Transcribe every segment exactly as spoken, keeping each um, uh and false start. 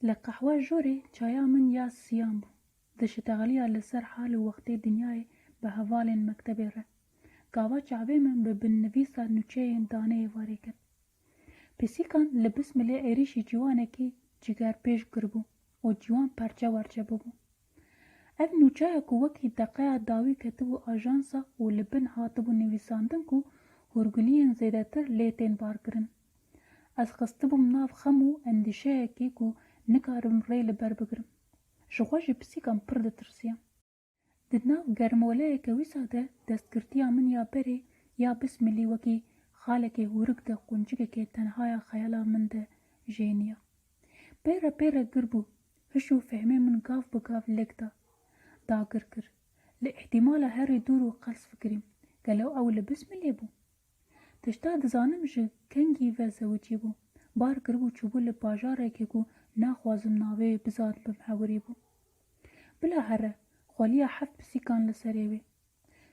Li qehwe jorê çaya min ya siyan bû. Dişitexliya li ser hal û wextê dinyayê bi hevalên mektebê re. Gava çavê min bi binnivîsa nûçeyên daneyê varê ket. Pisîkan li bismilê êrîşî ciwanekî cigerpêj kiribû û ciwan perçe werçe bûbû. Ev nûçeya ku wekî deqeya dawî ketibû ajansa û li bin hatibû nivîsandin ku hûrguliyên zêdetir lê tên barkirin. Ez xistibûm nav xem û endîşeyekê ku nikaribim rê li ber bigirim. Ji xwe jî pisîkan pir ditirsiyam. Di nav germoleyeke wisa de destgirtiya min ya berê ya bismilî wekî xalekê hûrik de quncikekê tenhaya xeyala min de jêniya. Pê re pê re gir bû, hiş û fehmê min gav bi gav lêk da. Dagir kir. Li îhtîmala herî dûr û qels fikirîm, gelo ew li bismilê bû? Tişta dizanim ji kengî ve zewicî bû. Bar kiribû çûbû li bajarekê ku naxwazim navê wê bizanibim hewirî bû. Bila here, xweliya heft pisîkan li serê wê.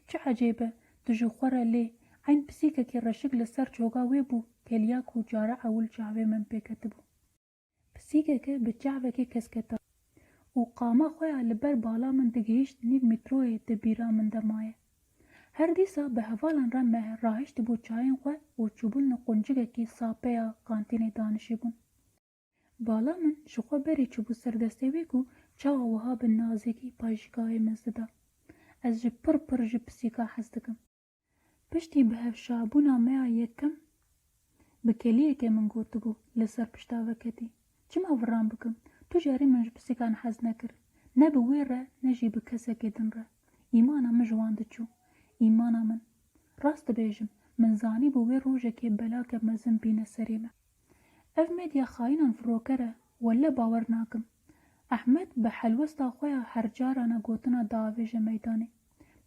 Çi ecêb e, tu ji xwe re lê, eyn pisîkekî reşik li ser çoga wê bû, keliya ku cara ewil çavê min pê ketibû. Pisîkeke bi çavekê kesketa û qama xwe ya li ber bala min digihîşt nîv mîtroyê di bîra min de maye. Her dîsa bi hevalan re me rahiştibû çayên xwe û çûbûn li quncikekî sapeya kantînê danişîbûn. Bala min ji xwe berê çûbû ser destê wê ku çawa wiha bi nazîkî pajîka wê min zida. Ez jî pir pir ji pisîka hez dikim. Piştî bihevşabûna me ya yekem, bi keliyekê min gotibû, li ser pişta veketî. Çima viran bikim? Tu jî erê min ji pisîkan hez nekir. Ne bi wê re, ne jî bi kesekê din re. Îmana min ji wan diçû. Îmana min. Rast dibêjim, min zanîbû wê rojekê belake mezin bîne serê me. Ev medya xayînan firoker e, welle bawer nakim. Ehmed bi helwesta xwe ya hercarane gotina diavêje meydanê.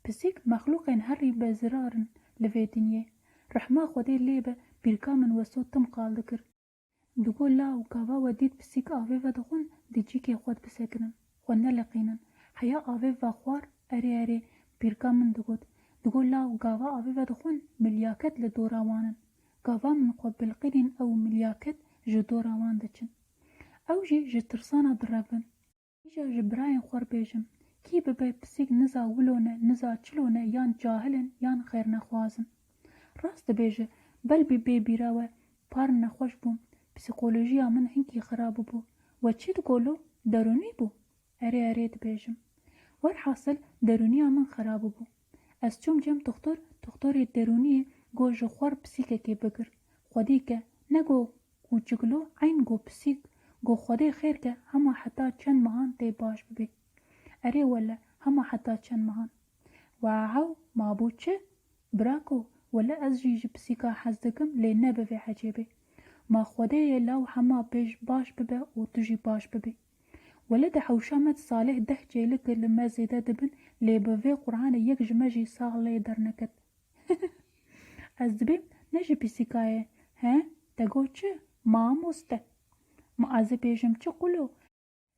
Pisîk mexlûqên herî bezirar in li vê dinyê. Rehma Xwedê lê be, pîrka min Weso tim qal dikir. Digot, law, gava we dît pisîk avê vedixwin, di cîkê xwe bisekinin, xwe neliqînin. Heya avê vexwar, erê, erê, pîrka min digot. Digot, law, gava avê vedixwin, milyaket li dora wan in. Gava min xwe biliqînîn ew milyaket ji dora wan diçin. Ew jî ji tirsana direvin. Îja ji birayên xwe re bêjim, kî bibe pisîk niza wilo ne, niza çilo ne, yan cahil in, yan xêrnexwaz in. Rast dibêje, belbî bê bîra we par nexweş bûm, psîkolojiya min hinkî xirab bû. We çi digot lo? Derûnî bû? Erê, erê dibêjim. Werhasil, derûniya min xirab bû. Ez çûm cem toxtor, toxtorê derûniyê got ji xwe re pisîkekê bigir. Xwedî ke, ne got kûçiklo, eyn got pisîk, got Xwedê xêr ke hema heta çend mehan tê baş bibê. Erê wele, hema heta çend mehan. Wow, ma bû çi? Birako, wele ez jî ji pisîka hez dikim, lê ne bi vê ecêbê. Ma Xwedê ye law hema pêş baş bibe û tu jî baş bibî. Wele di hewşa me di salih deh cêlike li me zêde dibin, lê bi vê Qur'anê yek ji me jî sax lê derneket. Ez dibêm ne ji pisîka ye. He? Te got çi? Mamoste. Ma ez ê bêjim çi qulo?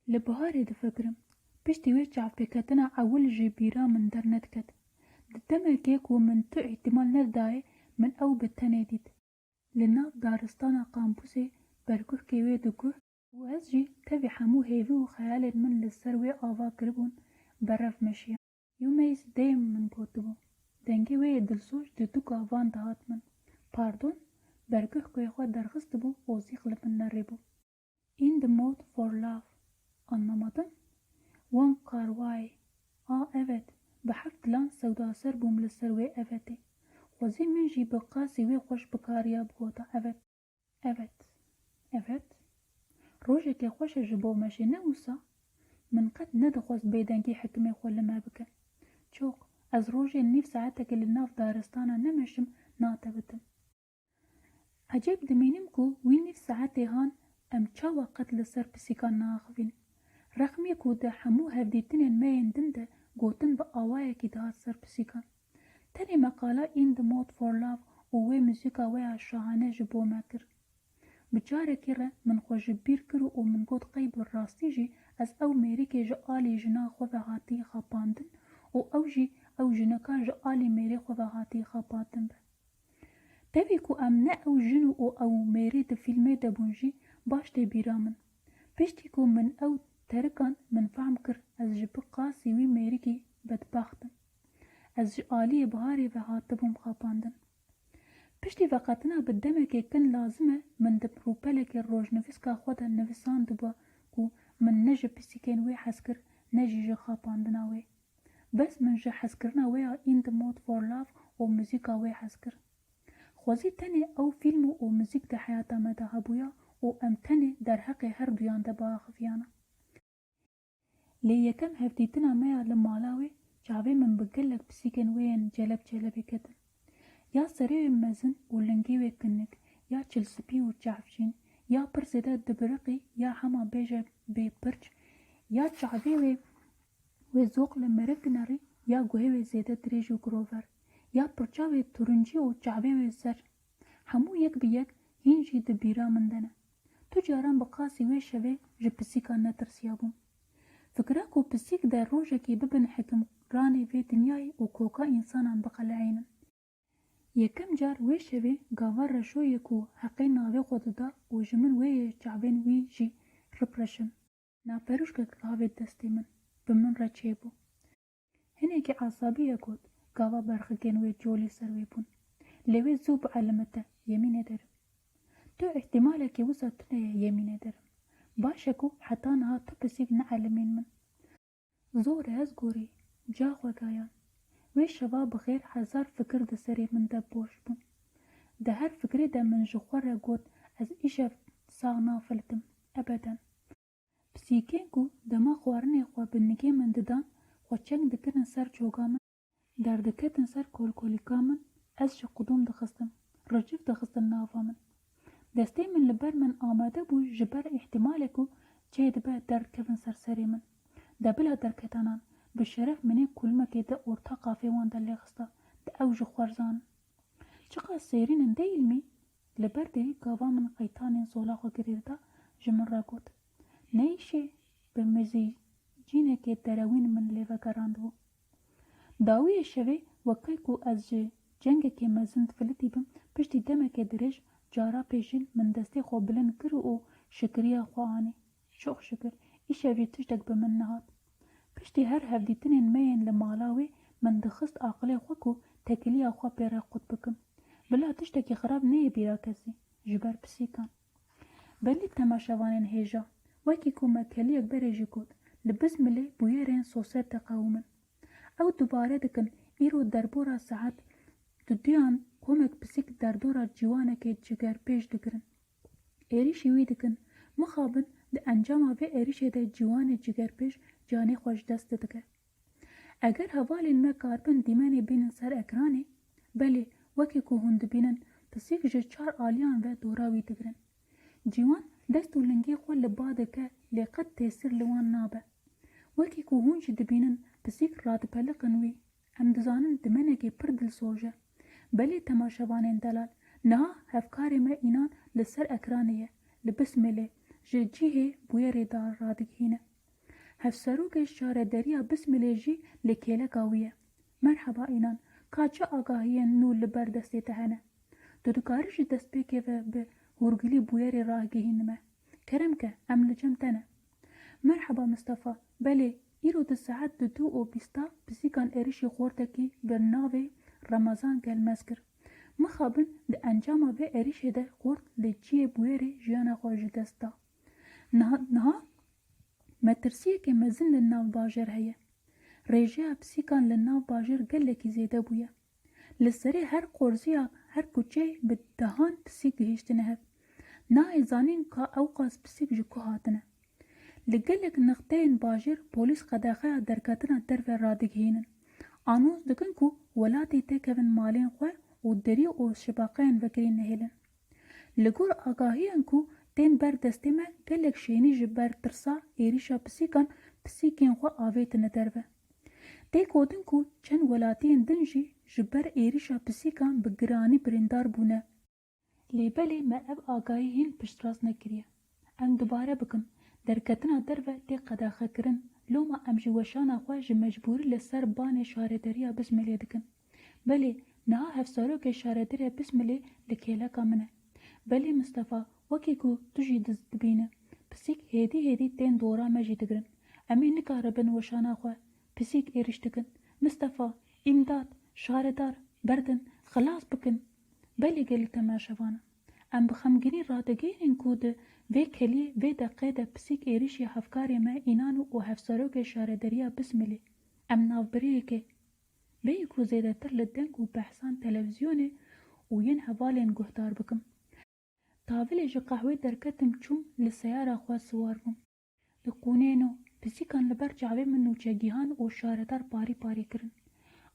Li biharê difikirim. Piştî wê çavpêketina ewil ji bîra min dernediket. Di demekê ku min tu îhtîmal nedidayê, min ew bi tenê dît. Li nav daristana kampusê berguhkê wê diguh û ez jî tevî hemû hêvî û xeyalên min li ser wê ava kiribûn, berev meşiyam. You may stay, min gotibû. Dengê wê yê dilsoz di du gavan dihat min. Pardon? Berguhkê xwe derxistibû û zîq li min nerîbû. In the mood for love. Anlamadım. Wan karwayê. A, evet. Bi heft dilan sewdaser bûm li ser wê evetê. Xwezî min jî bi qasî wê xweş bikariya bigota evet. Evet. Evet. Rojekê xweş e ji bo me jî, ne wisa? Min qet nedixwest bêdengî hikimê xwe li me bike. Çok, ez rojê nîv saetekê li nav daristana nemeşim, natevitim. Ecêb dimînim ku wî nîv saetê han em çawa qet li ser pisîkan naaxivîn. Rexmî ku di hemû hevdîtinên me yên din de gotin bi awayekî dihat ser pisîkan. Tenê meqala In the Mood for Love û wê muzîka we ya şahane ji bo me kir. Bi carekî re min xwe ji bîr kir û min got qey bi rastî jî ez ew mêrikê ji alî jina xwe ve hatî xapandin û ew jî ew jinika ji alî mêrê xwe ve hatî xapandin be. Tevî ku em ne ew jin û ew mêrê di fîlmê de bûn jî baş tê bîra min. Piştî ku min ew terikand, min fehm kir ez ji bi qasî wî mêrikî bedbext im. Ez ji aliyê biharê ve hatibûm xapandin. Piştî veqetina bi demekê kin lazim e, min di rûpelekê rojnivîska xwe de nivisandiba ku min ne ji pisîkên wê hez kir, ne jî ji xapandina wê. Bes min ji hezkirina wê ya In the Mood for Love û muzîka wê hez kir. Xwezî tenê ew fîlm û muzîk di heyata me de hebûya û em tenê derheqê her duyan de biaxiviyana. Lê yekem hevdîtina me ya li mala wê, çavê min bi gelek pisîkên wê yên celeb celebê ketin. Ya serê wê mezin û lingê wê kinik, ya çilspî û çavşîn, ya pir zêde dibiriqî, ya hema bêje bê pirç, ya çavê wê wê zoq li meriv dinerî, ya guhê wê zêde dirêj û girover, ya pirça wê turincî û çavê wê zer. Hemû yek bi yek hîn jî di bîra min de ne. Tu caran bi qasî wê şevê ji pisîka netirsiyabûm. Fikra ku pisîk de rojekê bibin hikimranê vê dinyayê û koka însanan biqeleyînin. Yekem car wê şevê gava reşoyê ku heqê navê xwe dida û ji min wê yê çavên wî jî rip reşin. Naperûşkek avêt destê min, bi min re çêbû. Hinekî esabî ye got, gava berxikên wê colî ser wê bûn. Lê wê zû bielimite, yemîn ederim. Tu îhtîmalekî wisa tune ye, yemîn ederim. Baş e ku heta niha tu pisîk neelimîn min. Zor e ez gorî, ca xwe gayan. Wê şeva bi xêr hezar fikir di serê min de boş bûn. Di her fikirê de min ji xwe re got, ez îşev sax nafilitim, ebeden. Pisîkên ku dema xwarinê xwe bi nigê min didan, xwe çeng dikirin ser çoga min, derdiketin ser kolkolîka min, ez jî qudûm dixistim, riciv dixistin nava min. Destê min li ber min amade bû ji ber îhtimalê ku çê dibe derdikevin ser serê min. De bila derketanan, bi şeref min ê kulmekê di orta qafê wan de lêxista, di ew jî xwerzanin. Çiqas sêrîn in değil mi? Li ber derî gava min qeytanên sola xwe girêr da, ji min re got, ne îşê bi mizîcînekê derewîn min lê vegerandibû. Dawiyê şevê wekî ku ez ji cengekê mezin difilitîbim, piştî demekê dirêj cara pêşîn min destê xwe bilind kir û şikiriya xwe anî. Çok şükür, îşev jî tiştek bi min nehat. Piştî her hevdîtinên me yên li mala wê, min dixist aqilê xwe ku tekiliya xwe pê re qut bikim. Bila tiştekî xirab neyê bîra kesî, ji ber pisîkan. Belê temaşevanên hêja, wekî ku me keliyek berê jî got, li Bismilê bûyerên soser diqewimin. Ew dubare dikin, îro derbora saet duduyan komek pisîk derdora ciwanekê cigerpêj digirin. Êrîşî wî dikin. Mixabin di encama vê êrîşê de ciwanê cigerpêj canê xwe ji dest didike. Eger hevalên me karibin dîmenê bînin ser ekranê, belê, wekî ku hûn dibînin, pisîk ji çar aliyan ve dora wî digirin. Ciwan dest û lingê xwe li ba dike, lê qet tesîr li wan nabe. Wekî ku hûn jî dibînin, pisîk radipeliqin wî. Em dizanin dimenekê pir dilsoz e. Belê temaşevanên delal, niha hevkarê me înan li ser ekranê ye, li Bismilê, ji cihê bûyerê de radigihîne. Hevserokê şarederiya Bismilê jî li kêleka wî ye. Merheba înan, ka çi agahiyên nû li ber destê te hene? Tu dikarî ji destpêkê ve bi hûrgilî bûyerê ragihînî me? Kerem ke, em li cem te ne. Merheba Mistefa, belê, îro di saet dudu û bîsta pisîkan êrîşî xortekî bi navê Remezan Gelmez kir. Mixabin di encama vê êrîşê de xort li cihê bûyerê jiyana xwe ji dest da. Niha, niha metirsiyeke mezin li nav bajêr heye. Rêjeya pisîkan li nav bajêr gelekî zêde bûye. Li serê her qorziya her kuçeyê bi dehan pisîk gihîştine hev. Nayê zanîn ka ewqas pisîk ji ku hatine. Li gelek nixteyên bajêr polîs qedexeya derketina derve radigihînin. Anons dikin ku welatê têkevin malên xwe û derî û şibaqeyên vekirî nehêlin. Li gor agahiyan ku tên ber destê me, gelek şênî ji ber tirsa êrîşa pisîkan, pisîkên xwe avêtine derve. Tê gotin ku çend welatiyên din jî ji ber êrîşa pisîkan bi giranî birîndar bûne. Lê belê me ev agahî hîn piştrast nekiriye. Em dubare bikin, derketina derve tê qedexekirin, loma em ji weşana xwe ji mecbûrî li ser banê şarederiya Bismilê dikin. Belê, niha hevserokê şarederiya Bismilê li kêleka min e. Belê Mistefa, wekî ku tu jî diz-, dibîne, Pisîk hêdî hêdî tên dora me jî digirin. Em ê nikaribin weşana xwe. Pisîk êrîş dikin. Mistefa, îmdat, şaredar, berdin, xilas bikin. Belê gelî temaşevan in. Em bi xemgînî radigihînin ku di vê kelî, vê deqê de pisîk êrîşî hevkarê me Înan û hevserokê şarederiya Bismilê. Em navbirêyekê, bêyî ku zêdetir li deng û behsan televîzyonê û yên hevalên guhdar bikim. Tavilê ji qehwê derketim çûm li seyara xwe siwar bûm. Li qûnêno, pisîkan li ber çavê min nûçegihan û şaredar parî parî kirin.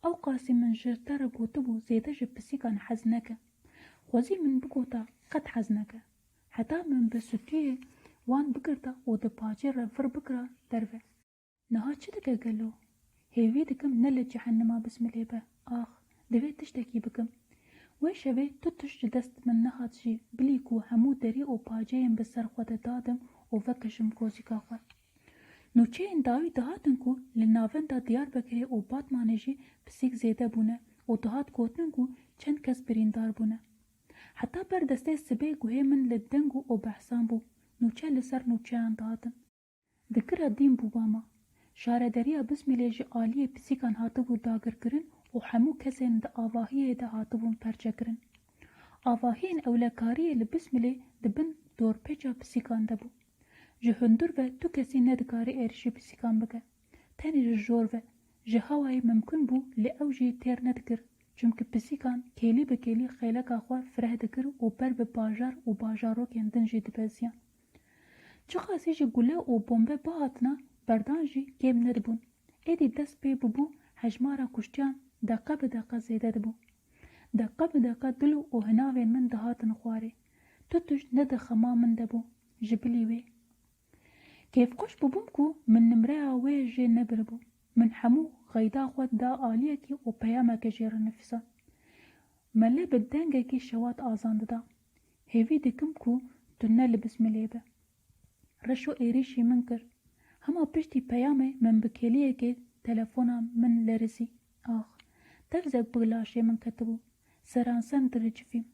Ewqasî min ji te re gotibû zêde ji pisîkan hez neke. Xwezî min bigota qet hez neke. Heta min bi stûyê wan bigirta û di pacê re vir bikira derve. Niha çi dike gelo? Hêvî dikim ne li cehenima Bismilê be. Ax, divê tiştekî bikim. Wê şevê tu tişt ji dest min nehat jî, bilî ku hemû derî û paceyên bi ser xwe de dadim û vekişim kozîka xwe. Nûçeyên dawî dihatin ku li navenda Diyarbekirê û Batmanê jî pisîk zêde bûne û dihat gotin ku çend kes birîndar bûne. Heta ber destê sibê guhê min li deng û behsan bû. Nûçe li ser nûçeyan dihatin. Dikira dîn bû bama. Şarederiya Bismilê ji aliyê pisîkan hatibû dagirkirin û hemû kesên di avahiyê de hatibûn perçekirin. Avahiyên ewlekariyê li Bismilê di bin dorpêça pisîkan de bû. Ji hundir ve tu kesî nedikarî êrişî pisîkan bike. Tenê ji jor ve, ji hewayê mimkun bû, lê ew jî têr nedikir, çimkî pisîkan kêlî bi kêlî xêleka xwe fireh dikir û ber bi bajar û bajarokên din jî dibeziyan. Çiqasî jî gule û bombe bihatina berdan jî kêm nedibûn. Êdî dest pê bibû hejmara kuştiyan deqe bi deqe zêde dibû. Deqe bi deqe dil û hinavên min dihatin xwarê. Tu tişt ne di xema min de bû, ji bilî wê. Kêfxweş bûbûm ku min nimreya wê jê nebiribû. Min hemû qeyda xwe da aliyekî û peyameke jê re nivîsa. Mele bi dengekî şewat azan dida. Hêvî dikim ku tu ne li Bismilê be. Reşo êrîşî min kir. Hema piştî peyamê min bi kêliyekê telefona min lerizî. Ax, tevzek bi laşê min ketibû. Seranser diricivîm.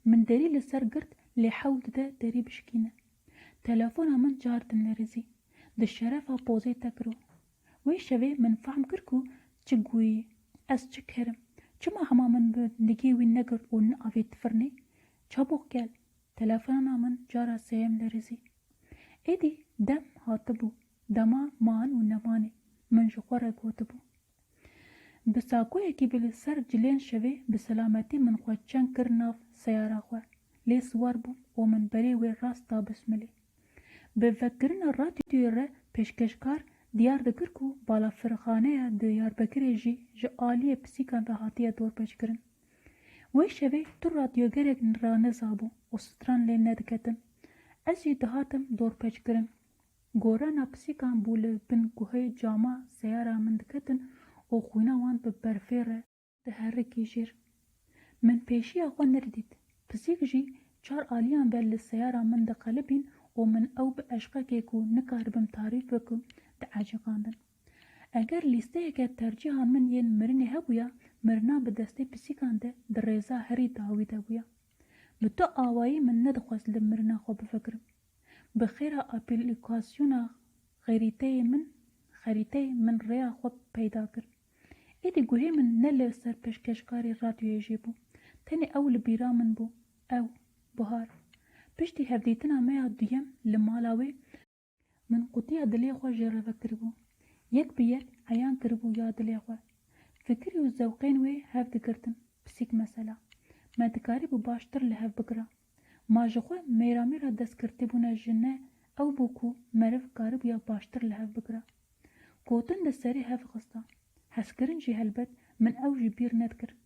Min derî li ser girt lê hewl dide derî bişkîne. Telefona min car din lerizî. Di şerefa pozê te kiro. Wê şevê min fehm kir ku çi goyî, ez çi kerim. Çima hema min bi nigê wî negirt û neavêt firnê? Çabuk gel. Telefona min cara sêyem lerizî. Êdî dem hatibû. Dema man û nemanê min ji xwe re gotibû. Bi sakoyekî bi li ser cilên şevê bi selametî min xwe çeng kir nav seyara xwe. Lê siwar bûm û min berê wê rast da Bismilê. Bi vekirina radyoyê re pêşkêşkar diyar dikir ku balafirxaneya Diyarbekirê jî ji aliyê pisîkan re hatiye dorpêçkirin. Wê şevê tu radyogerek ranezabû û stran lê nediketin. Ez jî dihatim dorpêçkirin. Gorana pisîkan bû li bin guhê cama seyara min diketin û xwîna wan bi berfê re diherikî jêr. Min pêşiya xwe nedidît. Pisîk jî çar aliyan ve li seyara min diqelibîn û min ew bi eşqekê ku nikaribim tarîf bikim, dieciqandin. Eger lîsteyeke tercîhan min yên mirinê hebûya, mirina bi destê pisîkan de di rêza herî dawî de bûya. Bi tu awayî min nedixwest li mirina xwe bifikirim. Bi xêra aplîkasyona xerîteyê min, xerîteyê min rêya xwe peyda kir. Êdî guhê min ne li ser pêşkêşkarê radyoyê jî bû. Tenê ew li bîra min bû. Ew, Buhar. Piştî hevdîtina me ya duyem li mala wê, min qutiya dilê xwe jê re vekiribû. Yek bi yek eyan kiribû ya dilê xwe. Fikirî û zewqên wê hev digirtin. Pisîk mesela. Me dikarîbû baştir li hev bigira. Ma ji xwe mêramêra destgirtî bûne ji ne ew bû ku meriv karibûya baştir li hev bigira. Gotin di serê hev xista. Hezkirin jî helbet min ew ji bîr nedikir.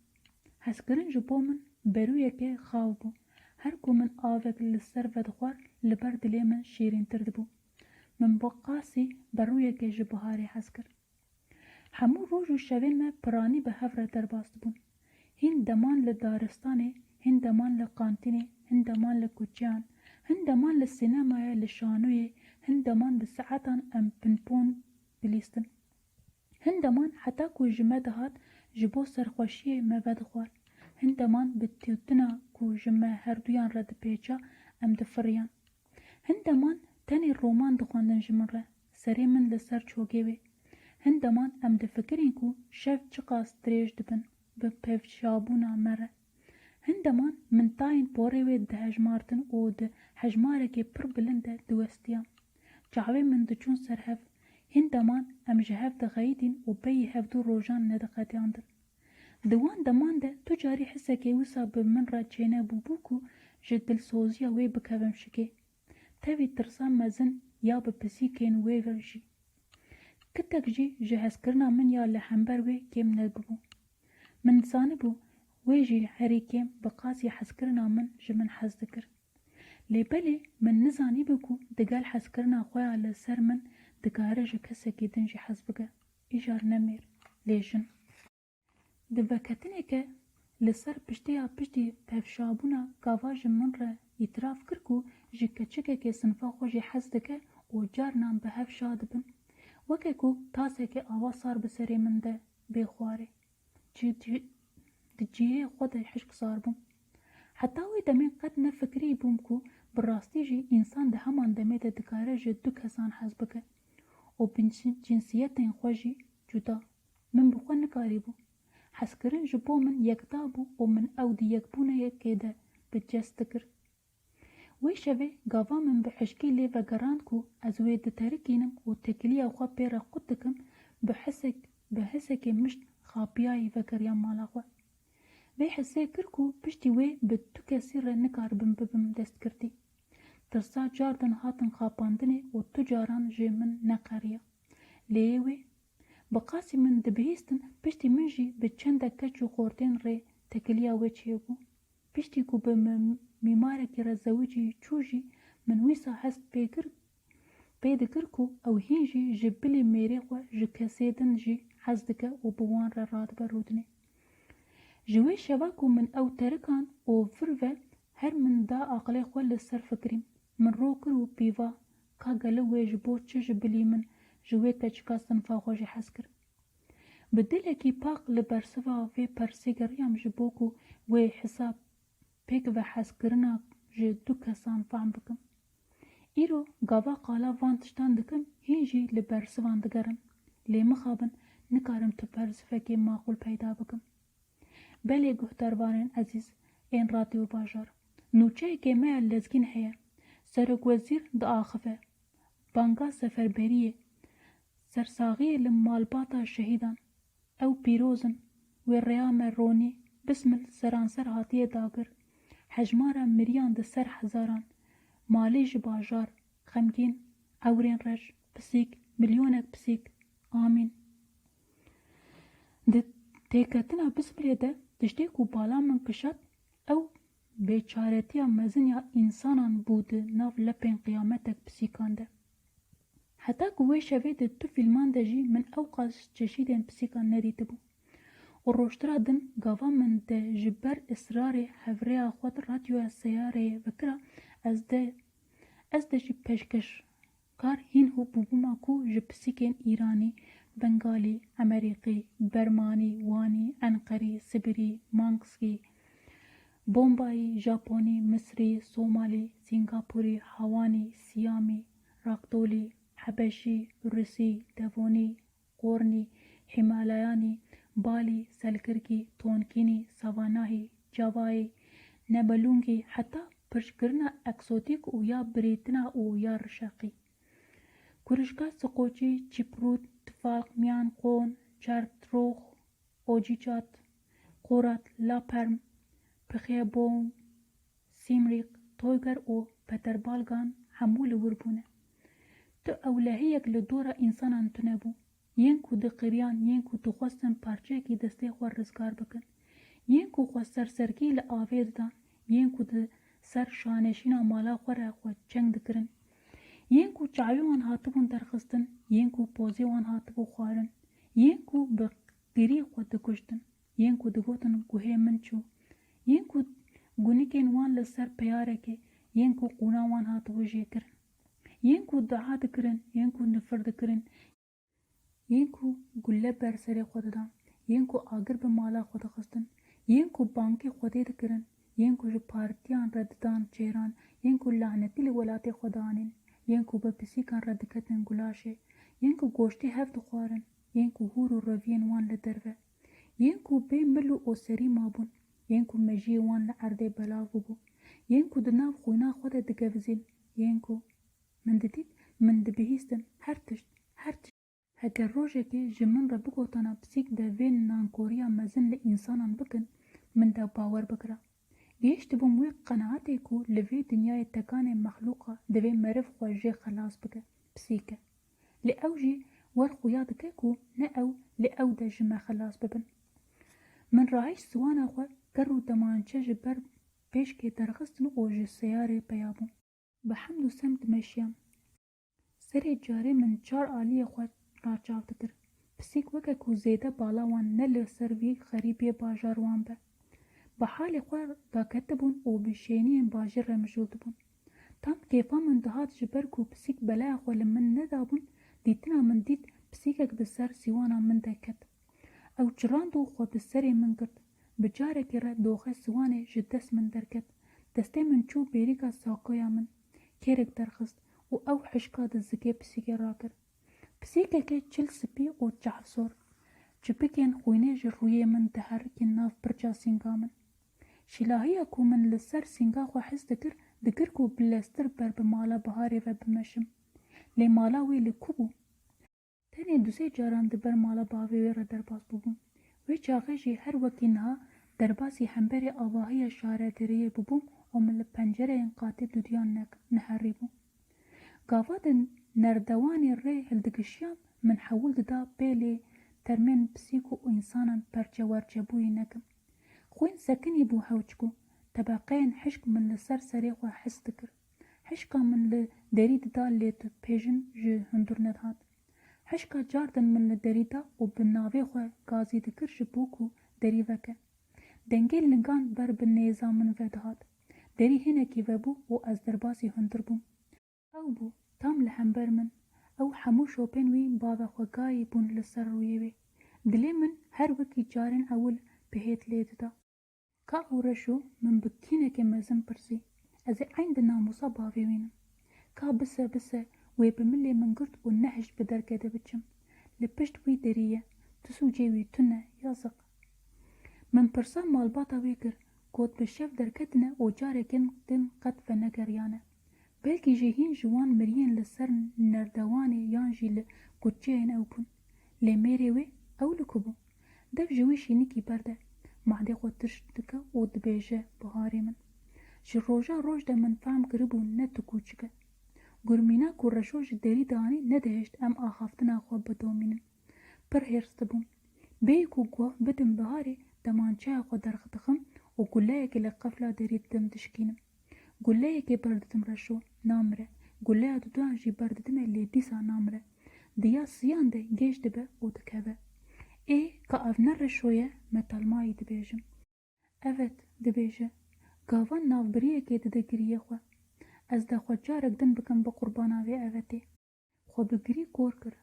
Hezkirin ji bo min berûyeke xav bû. Her ku min avek li ser vedixwar, li ber dilê min şîrîntir dibû. Min bi qasî berûyeke ji biharê hez kir. Hemû roj û şevên me piranî bi hev re derbas dibûn. Hîn deman li daristanê, hîn deman li qantînê, hîn deman li kuçeyan, hîn deman li sînemaya, li şanoyê, hîn deman bi saetan em pîngpong dilîstin. Hin deman heta ku ji me dihat, ji bo serxweşiyê me vedixwar. Hin deman bi tûtina ku ji me herduyan re dipêça, em difiriyan. Hin deman Tenê roman dixwendin ji min re, serê min li ser çokê wê. Hin deman em difikirîn ku şev çiqas dirêj dibin bi pevşabûna me re. Hin deman min tayên porê wê dihejmartin û di hejmarekê pir bilind de diwestiyam. Çavê min diçûn ser hev. Hin deman em ji hev dixeyidîn û bêyî hevdû rojan nediqediyandin. Di wan deman de tu carî hisekê wisa bi min re çênebûbû ku ji dilsoziya wê bikevim şikê. Tevî tirsa mezin ya bi pisîkên wê ve jî. Kitek jî ji hezkirina min ya li hember wê kêm nebûbû. Min zanibû wê jî herî kêm bi qasî hezkirina min ji min hez dikir. Lê belê min nizanîbû ku digel hezkirina xwe ya li ser min dikare ji kesekî din jî hez bike. Îcar ne mêr, lê jin. Di veketineke li ser piştê ya piştî pevşabûna gava ji min re îtiraf kir ku ji keçikekê sinfa xwe jî hez dike û carinan bi hev şa dibin. Weke ku taseke ava sar bi serê min de bê xwarê. Di cî-, di cihê xwe de hişk sar bûm. Heta wê demê qet nefikirî bûm ku bi rastî jî însan di heman demê de dikare ji du kesan hez bike û bi cin-, cinsiyetên xwe jî cuda. Min bi xwe nikarîbû. Hezkirin ji bo min yekta bû û min ew di yekbûneyekê de bi cest dikir. Wê şevê gava min bi hişkî lê vegerand ku ez wê diterikînim û têkiliya xwe pê re qut dikim, bi hesek, bi hesekê mişt xapiyayî vekeriya mala xwe. Vê hesê kir ku piştî wê bi tu kesî re nikaribim bibim destgirtî. Tirsa cardin hatin xapandinê û tu caran ji min neqeriya. Lê yê wê, bi qasî min dibihîstin, piştî min jî bi çendek keç û xortên rê têkiliya wê çêbû. Piştî ku bi mi-, mîmarekî re zewicî çû jî, min wîsa hest pê kir, pê dikir ku ew hîn jî ji bilî mêrê xwe ji kesê din jî hez dike û bi wan re radibe rûdinê. Ji wê şeva ku min ew terikand û vir ve her min da aqilê xwe li ser fikirîm. Min ro kir û pîva, ka gelo wê ji bo çi ji bilî min ji wê keçika sinfa xwe jî hez kir? Bi dilekî pak li bersiva vê persê geriyam ji bo ku wê hesab pêk ve hezkirina ji du kesan fehm bikim. Îro gava qala van tiştan dikim, hîn jî li bersivan digerim. Lê mixabin, nikarim tu bersivekê maqûl peyda bikim. Belê guhdarvanên ezîz ên Radyo Bajar, nûçeyekê me ya lezgîn heye. Serokwezîr diaxive. Banga seferberiyê, sersaxiyê li malbata şehîdan. Ew pîroz in. Wê rêya me ronî, bismil seranser hatiye dagir. Hejmara miriyan di ser hezaran. Malê ji bajar, xemgîn, ewrên reş, pisîk, milyonek pisîk. Amîn. Di têketina bismilê de tiştê ku bala min kişand, ew bêçaretiya mezin ya însanan bû di nav lepên qiyametek pisîkan de. Heta ku wê şevê di tu fîlman de jî min ewqas çeşîdên pisîkan nedîtibû. Û roştira din gava min de ji ber israrê hevrêya xwe di radyoya seyareyê vekira, ez de, ez de jî pêşkeş kar hîn û bûbûma ku ji pisîkên Îranî, Bengalî, Emerîqî, Bermanî, Wanî, Enqerî, Sibirî, Mangskî, Bombayî, Japonî, Misrî, Somalî, Sîngapûrî, Hawanî, Siyamî, Rakdolî, Hebeşî, Rusî, Devonî, Qornî, Hîmalayanî, Balî, Selkirkî, Tonkînî, Savanahî, Cavayî, Nebelûngî, heta pirçkirina eksotîk û ya birîtina û ya rişeqî. Kurişka Siqoçî, Çîprût, Tifalq, Miyan Qon, Çertrox, Ocîcat, Qorat, Laperm, Pixiyebon, Sîmrîq, Toyger û Peterbalgan hemû li wir bûne. Tu ewlehiyek li dora însanan tune bû. Yên ku diqiriyan, yên ku dixwestin parçeyekî destê xwe rizgar bikin. Yên ku xwe serserkî li avê didan, yên ku di ser şaneşîna mala xwe re xwe çeng dikirin. Yên ku çavê wan hatibûn derxistin, yên ku pozê wan hatibû xwarin, yên ku bi qirî xwe dikuştin, yên ku digotin guhê min çû, yên ku gunikên wan li ser peyarekê, yên ku qûna wan hatibû jêkirin, yên ku dua dikirin, yên ku nifir dikirin, yên ku gulle ber serê xwe didan, yên ku agir bi mala xwe dixistin, yên ku bankê Xwedê dikirin, yên ku ji partiyan re didan çêran, yên ku lanetî li welatê xwe dianîn, yên ku bi pisîkan re diketin gulaşê, yên ku goştê hev dixwarin, yên ku hûr û reviyên wan li derve, yên ku bê mil û oserî mabûn, yên ku mejiyê wan li erdê belav bûbû, yên ku di nav xwîna xwe de digevizîn, yên ku min didît, min dibihîstin her tişt, her tişt. Heger rojekê ji min re bigotana pisîk de vê nankoriya mezin li însanan bikin, min de bawer bikira. Gihîştibûm wê qenaetê ku li vê dinyayê tekanê mexlûqa divê meriv xwe jê xelas bike, pisîk e. Lê ew jî wer xuya dike ku ne ew, lê ew de ji me xelas bibin. Min rahişt siwana xwe, ker û demançe ji ber pêşkê derxistin û ji seyarê peya bûm. Bi hemd û sem dimeşiyam. Serê carê min çar aliyê xwe raçav dikir. Pisîk weke ku zêde bala wan ne li ser vî xerîbiyê bajar wan be. Bi halê xwe daketibûn û bi şêniyên bajêr re mijûl dibûn. Tam kêfa min dihat ji ber ku pisîk belaya xwe li min nedabûn, dîtina min dît pisîkek bi ser sîwana min de ket. Ew çirand û xwe bi serê min girt. Bi carekê re doxê siwanê ji dest min derket. Destê min çû bêrîka sakoya min. Kêrek derxist û ew hişka di zikê pisîkê rakir. Pisîkekê çil spî û çavsor. Çipikên xwînê ji rûyê min diherikîn nav pirça sînga min. Şîlahiya ku min li ser sînga xwe his dikir, dikir ku bi lestir ber bi mala Biharê ve bimeşim. Lê mala wê li ku bû? Tenê du sê caran di ber mala bavê wê re derbas bûbûm. Wê çaxê jî her wekî niha derbasî hemberî avahiya şaredariyê bûbûm û min li pencereyên qatê dudiyan nek-, niherîbû. Gava di nerdewanê rê hildigişiyam, min hewil dida pêlê termên pisîk û însanan perçewerçebûyî nekim. Xwîn sekinî bû hewçku tebeqeyên hişk min li ser serê xwe his dikir. Hişka min li derî dida lê tu pêjin ji hundir nedihat. Hişka cardin min li derî da û bi navê xwe gazî dikir ji bo ku derî veke. Dengê lingan ber bi nêza min vedihat. Derî hinekî vebû û ez derbasî hundir bûm. Ew bû, tam li hember min. Ew hemû şopên wî bavexwegayî bûn li ser rûyê wê. Dilê min her wekî carên ewil pihêt lê dida. Ka ew Reşo? Min bi kînekê mezin pirsî. Ez ê eyn di namûsa bavê wî nim. Ka bise, bise, wê bi milê min girt û nehişt bi derkê de biçim. Li pişt wî derî ye. Tu sûcê wî tune, yaziq. Min pirsa malbata wê kir, got bi şev derketine û carekên din qet venegeriyane. Belkî jî hîn ji wan miriyên li ser nerdewanê yan jî li kuçeyên ew bûn. Lê mêrê wê ew li ku bû? Dev ji wî şînikî berde. Madê xwe tirş dike û dibêje, Biharê min. Ji roja roj de min fehm kiribû ne tu kûçik e. Gurmîna ku Reşo ji derî dianî nedihişt em axaftina xwe bidomînin. Pir hêrs dibûm. Bêyî ku guh bidim Biharê, demançeya xwe derxidixim û guleyekê li qefla derî didim dişkînim. Guleyekê berdidim Reşo, namire. Guleya duduyan jî berdidime lê dîsa namire. Di ya siyan de gêj dibe û dikeve. Ê, ka ev ne Reşo ye, me talmayî dibêjim. Evet, dibêje. Gavan navbiriyekê dide giriyê xwe. Ez de xwe carek din bikim bi qurbana vê evetê. Xwe bi girî kor kir.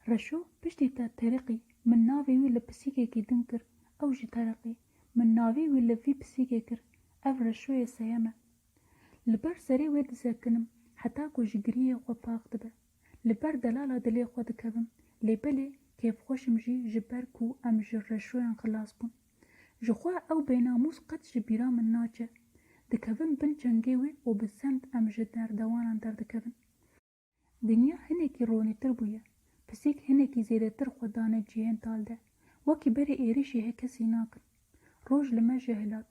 Reşo piştî te teriqî, min navê wî li pisîkekî din kir, ew jî teriqî. Min navê wî li vî pisîkê kir, ev Reşoyê seyem e. Li ber serê wê disekinim, heta ku ji giriyê xwe pak dibe. Li ber delala dilê xwe dikevim, lê belê kêfxweş im jî ji ber ku em ji Reşoyan xilas bûn. Ji xwe ew bênamûs qet ji bîra min naçe. Dikevim bin çengê wê û bi send em ji nerdewanan derdikevin. Dinya hinekî ronîtir bûye. Pisîk hinekî zêdetir xwe dane cihên tal de. Wekî berê êrîşê hê kesî nakin. Roj li me jê hilat.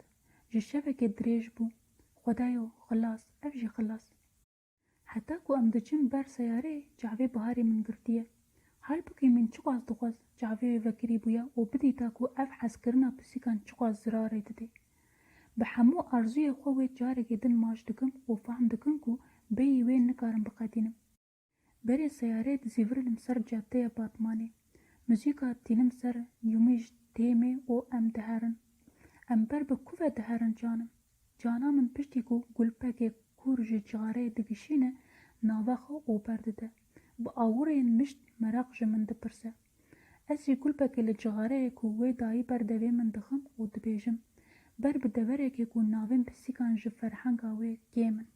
Ji şevekê dirêj bû. Xwedayo, xilas, ev jî xilas. Heta ku em diçin ber seyareyê, çavê Biharê min girtiye. Halbikî min çiqas dixwest çavê wê vekirî bûya û bidîta ku ev hezkirina pisîkan çiqas zirarê didê. Bi hemû arzûyê xwe wê carekê din maç dikim û fehm dikim ku bêyî wê nikarim biqedînim. Berê seyareyê dizîvirinim ser cadeya Batmanê. Muzîka tînim ser yûmî ji têmê û em diherin. Em ber bi ku ve diherin canim? Cana min piştî ku gulpekê kûr ji cixareyê digişîne nava xwe û berdide. Bi awirên mişt meraq ji min dipirse. Ez jî gulpekê li cixareyê ku wê dayî ber devê min dixim û dibêjim, ber bi deverekê ku navên pisîkan ji ferhenga wê kêm in.